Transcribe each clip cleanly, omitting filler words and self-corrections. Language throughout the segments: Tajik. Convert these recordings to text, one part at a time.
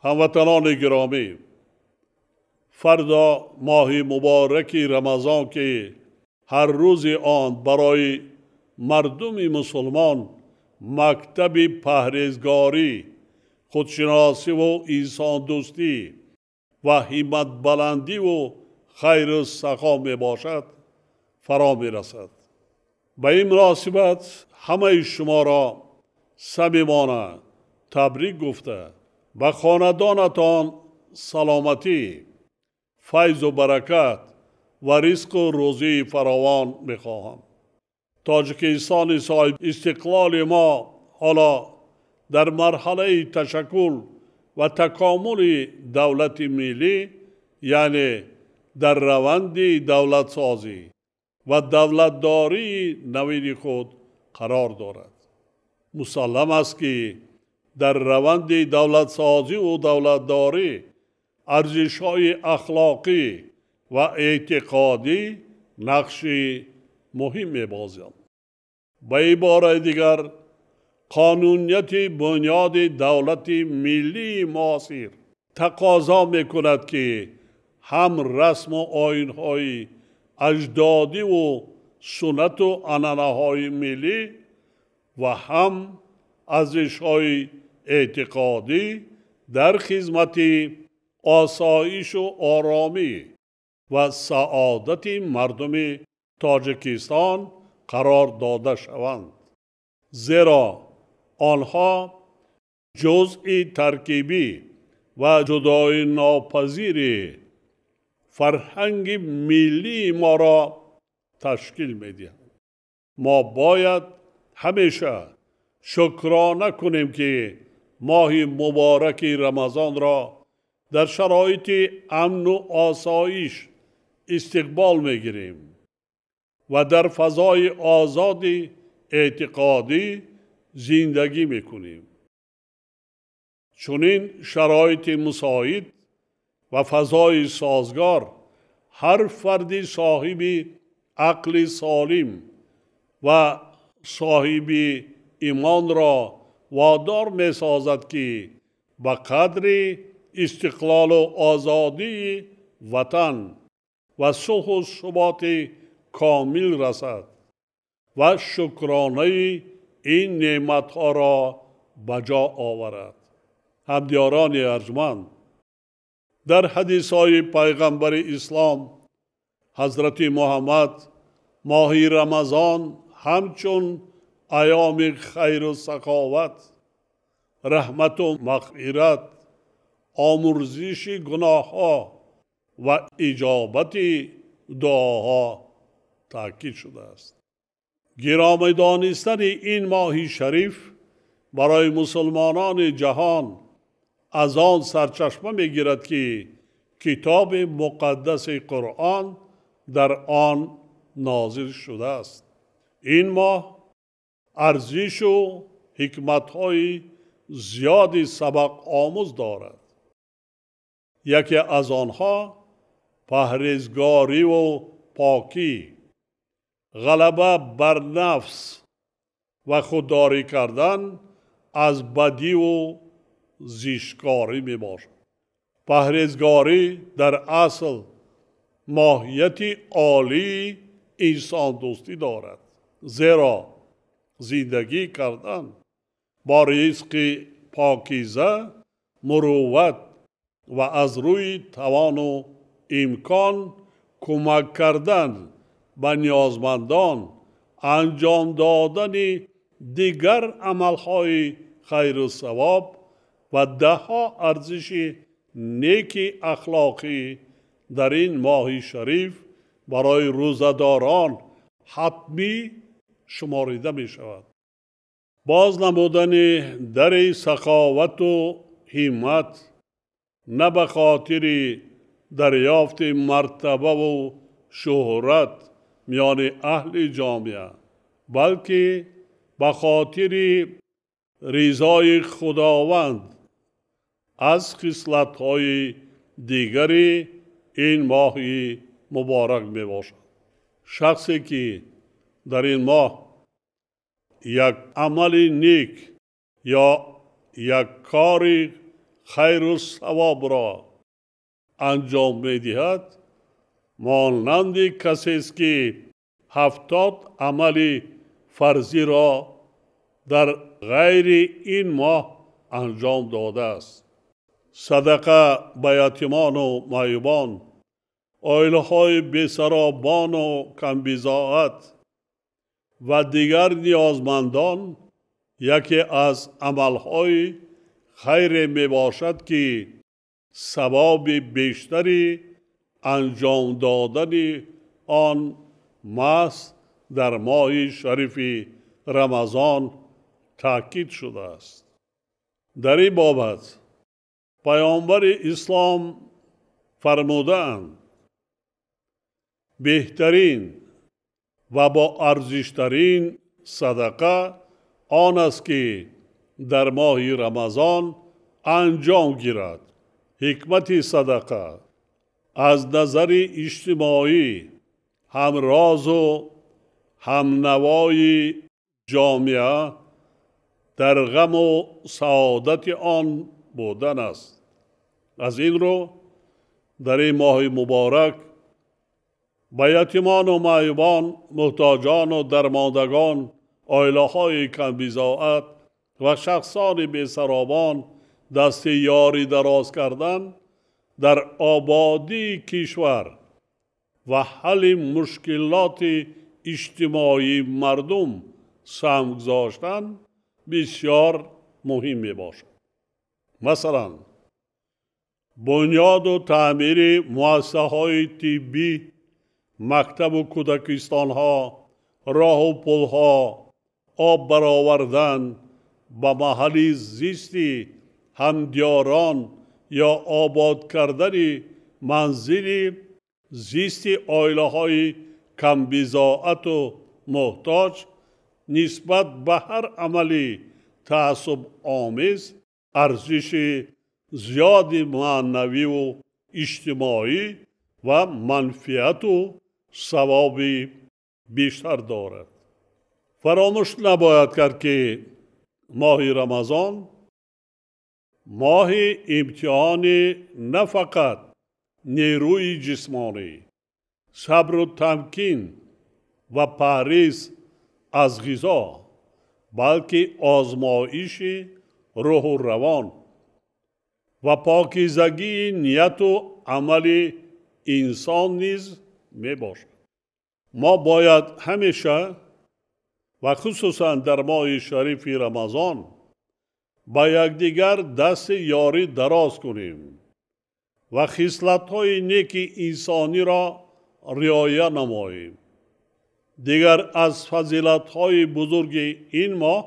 Ҳамватанони гиромӣ, фардо моҳи мубораки Рамазон, ки ҳар рӯзи он барои мардуми мусулмон мактаби парҳезгорӣ, худшиносӣ ва инсондӯстӣ ва ҳимматбаландӣ ва хайру сахо мебошад, фаро мерасад. Ба ин муносибат ҳамаи шуморо самимона табрик гуфта, ба хонадонатон саломатӣ, файзу баракат ва ризқу рӯзии фаровон мехоҳам. Тоҷикистони соҳиби истиқлоли мо ҳоло дар марҳалаи ташаккул ва такомули давлати миллӣ, яъне дар раванди давлатсозӣ ва давлатдории навини худ қарор дорад. Мусаллам аст, ки дар раванди давлатсозӣ ва давлатдорӣ арзишҳои ахлоқӣ ва эътиқодӣ нақши муҳим мебозанд. Ба ибораи дигар, қонунияти бунёди давлати миллии муосир тақозо мекунад, ки ҳам расму оинҳои аҷдодӣ ва суннату анъанаҳои миллӣ ва ҳам арзишҳои эътиқодӣ дар хизмати осоишу оромӣ ва саодати мардуми Тоҷикистон қарор дода шаванд, зеро онҳо ҷузъи таркибӣ ва ҷудоинопазири фарҳанги миллии моро ташкил медиҳанд. Мо бояд ҳамеша шукрона кунем, ки моҳи мубораки Рамазонро дар шароити амну осоиш истиқбол мегирем ва дар фазои озоди эътиқодӣ зиндагӣ мекунем. Чунин шароити мусоид ва фазои созгор ҳар фарди соҳиби ақли солим ва соҳиби имонро водор месозад, ки ба қадри истиқлолу озодии ватан ва сулҳу суботи комил расад ва шукронаи ин неъматҳоро ба ҷо оварад. Ҳамдиёрони арҷманд, дар ҳадисҳои пайғамбари ислом ҳазрати Муҳаммад моҳи Рамазон ҳамчун айёми хайру саховат, раҳмату мағфират, омӯрзиши гуноҳҳо ва иҷобати дуоҳо таъкид шудааст. Гиромӣ донистани ин моҳи шариф барои мусулмонони ҷаҳон аз он сарчашма мегирад, ки китоби муқаддаси Қуръон дар он нозил шудааст. Ин моҳ арзишу ҳикматҳои зиёди сабақомӯз дорад. Яке аз онҳо парҳезгориву покӣ, ғалаба бар нафс ва худдорӣ кардан аз бадиву зишткорӣ мебошад. Парҳезгорӣ дар асл моҳияти олии инсондӯстӣ дорад, зеро зиндагӣ кардан бо ризқи покиза, мурувват ва аз рӯи тавону имкон кӯмак кардан ба ниёзмандон, анҷом додани дигар амалҳои хайру савоб ва даҳҳо арзиши неки ахлоқӣ дар ин моҳи шариф барои рӯзадорон ҳатмӣ шуморида мешавад. Боз намудани дари саховату ҳиммат на ба хотири дарёфти мартабаву шӯҳрат миёни аҳли ҷомеа, балки ба хотири ризои Худованд аз хислатҳои дигари ин моҳи муборак мебошад. Шахсе ки дар ин моҳ як амали нек ё як кори хайру савобро анҷом медиҳад, монанди касест ки 70 амали фарзиро дар ғайри ин моҳ анҷом додааст. Садақа ба ятимону маъюбон, оилаҳои бесаробону камбизоат ва дигар ниёзмандон яке аз амалҳои хайре мебошад ки савоби бештари анҷом додани он маҳз дар моҳи шарифи Рамазон таъкид шудааст. Дар ин бобат Паёмбари Ислом фармудаанд: беҳтарин ва боарзиштарин садақа он аст ки дар моҳи Рамазон анҷом гирад. Ҳикмати садақа аз назари иҷтимоӣ ҳамрозу ҳамнавои ҷомеа дар ғаму саодати он будан аст. Аз ин рӯ дар ин моҳи муборак ба ятимону маъюбон, муҳтоҷону дармондагон, оилаҳои камбизоат ва шахсони бесаробон дасти ёрӣ дароз кардан дар ободии кишвар ва ҳалли мушкилоти иҷтимоии мардум саҳм гузоштан бисёр муҳим мебошад. Масалан, бунёду таъмири муассисаҳои тиббӣ, мактабу кӯдакистонҳо, роҳу пулҳо, об баровардан ба маҳалли зисти ҳамдиёрон ё обод кардани манзили зисти оилаҳои камбизоату муҳтоҷ нисбат ба ҳар амали таассубомез арзиши зиёди маънавиву иҷтимоӣ ва манфиату савоби бештар дорад. Фаромӯш набояд кард ки моҳи Рамазон моҳи имтиҳони на фақат нерӯи ҷисмонӣ, сабру тамкин ва парҳез аз ғизо, балки озмоиши рӯҳу равон ва покизагии нияту амали инсон низ мебошад. Мо бояд ҳамеша ва хусусан дар моҳи шарифи Рамазон ба якдигар дасти ёрӣ дароз кунем ва хислатҳои неки инсониро риоя намоем. Дигар аз фазилатҳои бузурги ин моҳ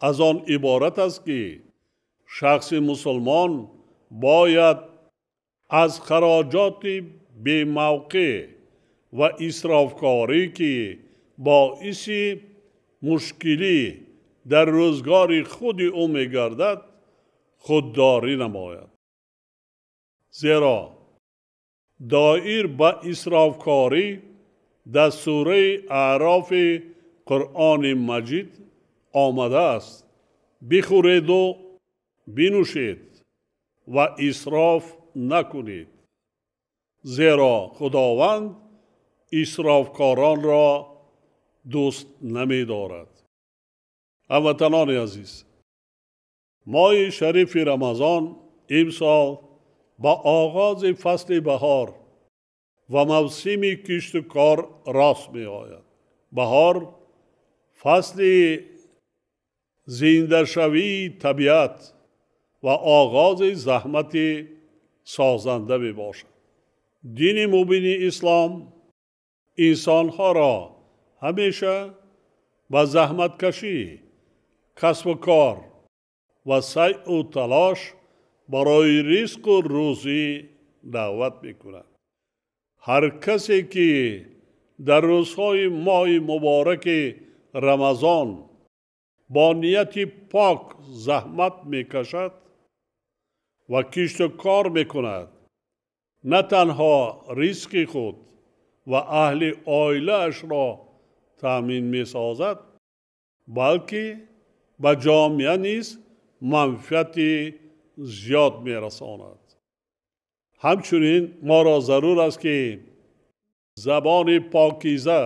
аз он иборат аст ки шахси мусулмон бояд аз хароҷоти бемавқеъ ва исрофкорӣ ки боиси мушкилӣ дар рӯзгори худи ӯ мегардад худдорӣ намояд. Зеро доир ба исрофкорӣ дар сураи Аърофи Қуръони Маҷид омадааст: бихӯреду бинӯшед ва исроф накунед, зеро Худованд исрофкоронро дӯст намедорад. Ҳамватанони азиз, моҳи шарифи Рамазон имсол ба оғози фасли баҳор ва мавсими кишту кор рост меояд. Баҳор фасли зиндашавии табиат ва оғози заҳмати созанда мебошад. Дини мубини Ислом инсонҳоро ҳамеша ба заҳматкашӣ, касбу кор ва сайъу талош барои ризқу рӯзӣ даъват мекунад. Ҳар касе ки дар рӯзҳои моҳи мубораки Рамазон бо нияти пок заҳмат мекашад ва кишту кор мекунад, на танҳо ризқи худ ва аҳли оилаашро таъмин месозад, балки ба ҷомеа низ манфиати зиёд мерасонад. Ҳамчунин моро зарур аст, ки забони покиза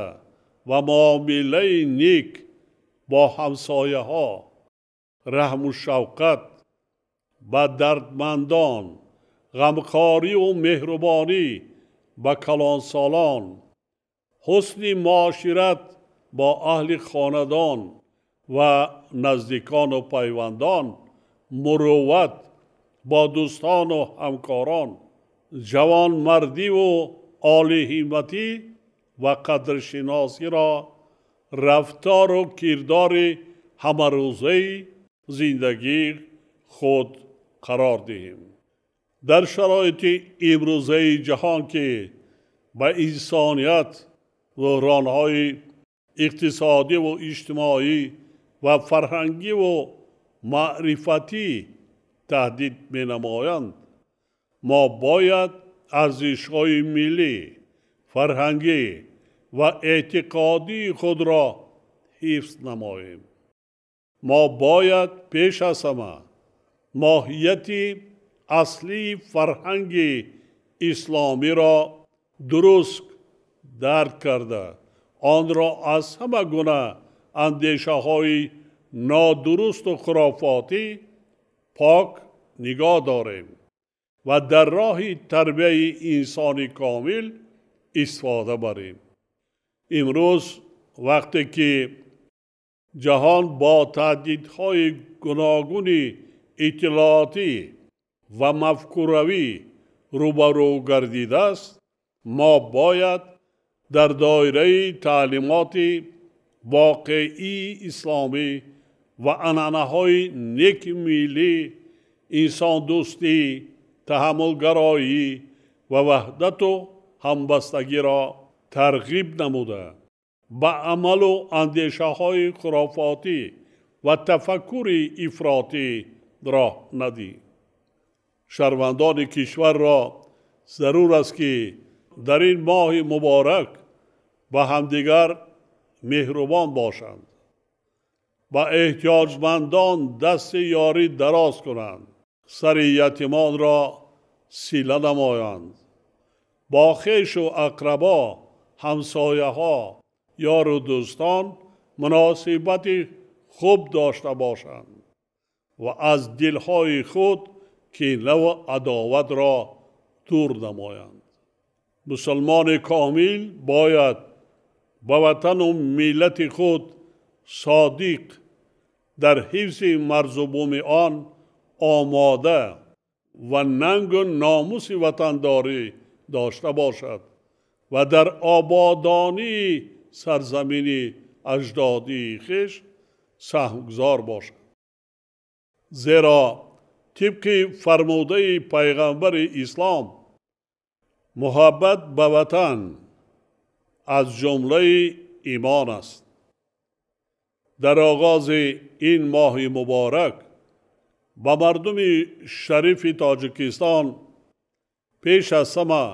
ва муомилаи нек бо ҳамсояҳо, раҳму шавқат ба дардмандон, ғамхориву меҳрубонӣ ба калонсолон, ҳусни муошират бо аҳли хонадон ва наздикону пайвандон, мурувват бо дӯстону ҳамкорон, ҷавонмардиву олиҳимматӣ ва қадршиносиро рафтору кирдори ҳамарӯзаи зиндагии худ қарор диҳем. Дар шароити имрӯзаи ҷаҳон, ки ба инсоният буҳронҳои иқтисодиву иҷтимоӣ ва фарҳангиву маърифатӣ таҳдид менамоянд, мо бояд арзишҳои миллӣ, фарҳангӣ ва эътиқодии худро ҳифз намоем. Мо бояд пеш аз ҳама моҳияти аслии фарҳанги исломиро дуруст дарк карда, онро аз ҳама гуна андешаҳои нодурусту хурофотӣ пок нигоҳ дорем ва дар роҳи тарбияи инсони комил истифода барем. Имрӯз вақте ки ҷаҳон бо таҳдидҳои гуногуни иттилоотӣ ва мафкуравӣ рӯбарӯ гардидааст, мо бояд дар доираи таълимоти воқеии исломӣ ва анъанаҳои неки миллӣ, инсондӯстӣ, таҳаммулгароӣ ва ваҳдату ҳамбастагиро тарғиб намуда, ба амалу андешаҳои хурофотӣ ва тафаккури ифротӣ роҳ надиҳем. Шаҳрвандони кишварро зарур аст, ки дар ин моҳи муборак ба ҳамдигар меҳрубон бошанд, ба эҳтиёҷмандон дасти ёрӣ дароз кунанд, сари ятимонро сила намоянд, бо хешу ақрабо, ҳамсояҳо, ёру дӯстон муносибати хуб дошта бошанд ва аз дилҳои худ кинаву адоватро дур намоянд. Мусулмони комил бояд ба ватану миллати худ содиқ, дар ҳифзи марзу буми он омода ва нангу номуси ватандорӣ дошта бошад ва дар ободонии сарзамини аҷдодии хеш саҳмгузор бошад. Зеро тибқи фармудаи пайғамбари ислом, муҳаббат ба ватан аз ҷумлаи имон аст. Дар оғози ин моҳи муборак ба мардуми шарифи Тоҷикистон пеш аз ҳама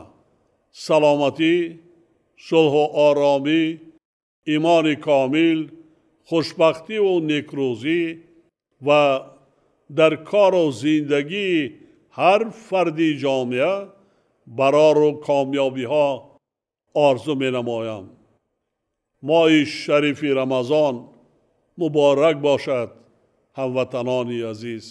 саломатӣ, сулҳу оромӣ, имони комил, хушбахтиву некрӯзӣ ва дар кору зиндагии ҳар фарди ҷомеа барору комёбиҳо орзу менамоям. Моҳи шарифи Рамазон муборак бошад, ҳамватанони азиз.